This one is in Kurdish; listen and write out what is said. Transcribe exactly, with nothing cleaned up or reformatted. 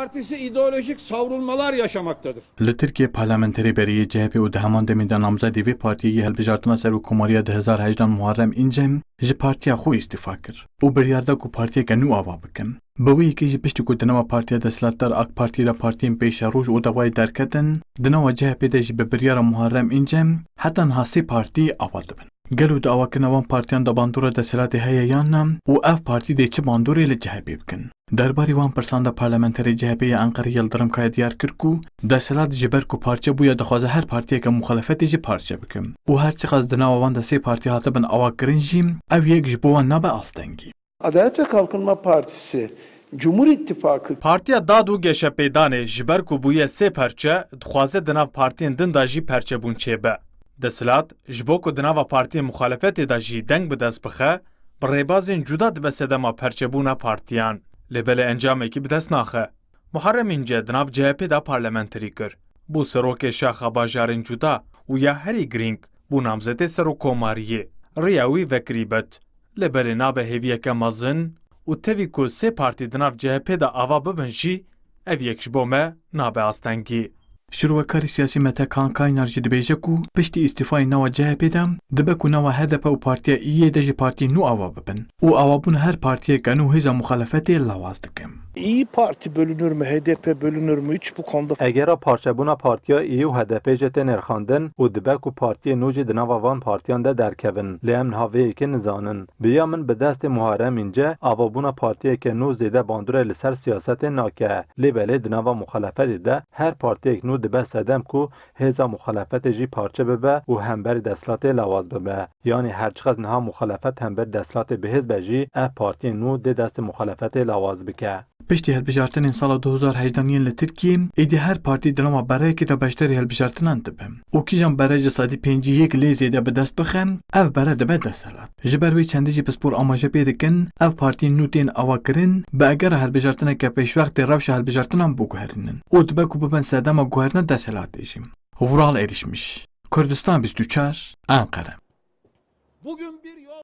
Partisi ideolojik savrulmalar yaşamaktadır. Li Tirkiyê parlamenterê berê yê C H P û di heman demê de namzedê vê partiyê yê hilbijartina serokkomariya du hezar hejdeh Muharrem Înce ji partiya xwe îstîfa kir û biryar da ku partiyeke nû ava bikin. Bi wê yekê jî piştî ku di nava partiya desthilatdar AK Partiyê de partiyên pêşeroj û dawayê derketin, di nava C H P de jî bi biryara Muharrem Înce heta niha sê partî ava dibin. Gelo di avakirina van partiyan de bandora desthilatê heye yan na û ev partî dê çi bandorê li C H P bikin? Derbarî van pirsan de parlamenterê C H P ya Enqerê Yildirim Kaya diyar kir ku desthilat ji ber ku parçe bûye dixwaze her partiyeke muxalefetê jî parçe bike û her çiqas di nava van de sê partî hatibin avakirin jî ev yek ji bo wan nabe astengî. Adalet ve Kalkınma Partisi, Cumhur İttifakı. Partiya Dad û Geşepêdanê ji ber ku bûye sê perçe, dixwaze di nav partiyên din de jî perçebûn çêbe. Desthilat, ji bo ku di nava partiyên muxalefetê de jî deng bi dest bixe, bi rêbazên cuda dibe sedema perçebûna partiyan. Lê belê encamekî bi dest naxe. Muharrem Înce di nav C H P de parlamenterî kir. Bû serokê şaxa bajarên cuda û ya herî girîng, bû namzetê serokkomariyê. Riya wî vekirî bet. Lê belê nabe hêviyeke mezin û tevî ku sê partî di nav C H P de ava bibin jî, ev yek ji bo me nabe astengî. Şîrovekarê siyasî Mete Kaan Kaynar jî dibêje ku piştî îstîfayê nava C H P de dibe ku nava H D P û Partiya Îyê de jî partiyên nû ava bibin û avabûna her partiyeke nû hêza muxalefetê lawaz dike. İYİ Parti bölünür mü, H D P bölünür mü hiç bu konuda. Egera parçebûna partiya Îyê û H D P jî tê nirxandin û dibe ku partiyên nû jî di nava van partiyan de derkevin. Lê em niha vê yekê nizanin. Bi ya min bi destê Muharrem Înce avabûna partiyeke nû zêde bandorê li ser siyasetê nake. Lê belê di nava muxalefetê de her partiyek nû dibe sedem ku hêza muxalefetê jî parçe bibe û hemberî desthilatê lawaz bibe. Yanî her çiqas niha muxalefet hemberî desthilatê bihêz be jî ev partiyên nû dê destê muxalefetê lawaz bike. Piştî hilbijartinên sala du hezar hejdeh yên li Tirkiyê, êdî her partî di nava bereyekê de beşdarî hilbijartinan dibe û kîjan bere ji sedî pêncî yek lê zêde bi dest bixe, ev bere dibe desthilat. Ji ber wê çendê jî pispor amaje pê dikin, ev partiyên nû tên avakirin, bi egera hilbijartineke pêşwextê rewşa hilbijartinan biguherînin û dibe ku bibin sedema guherîna desthilatê jî. Vural Erişmiş, Kurdistan bîst û çar, Enqere. Bugün bir yol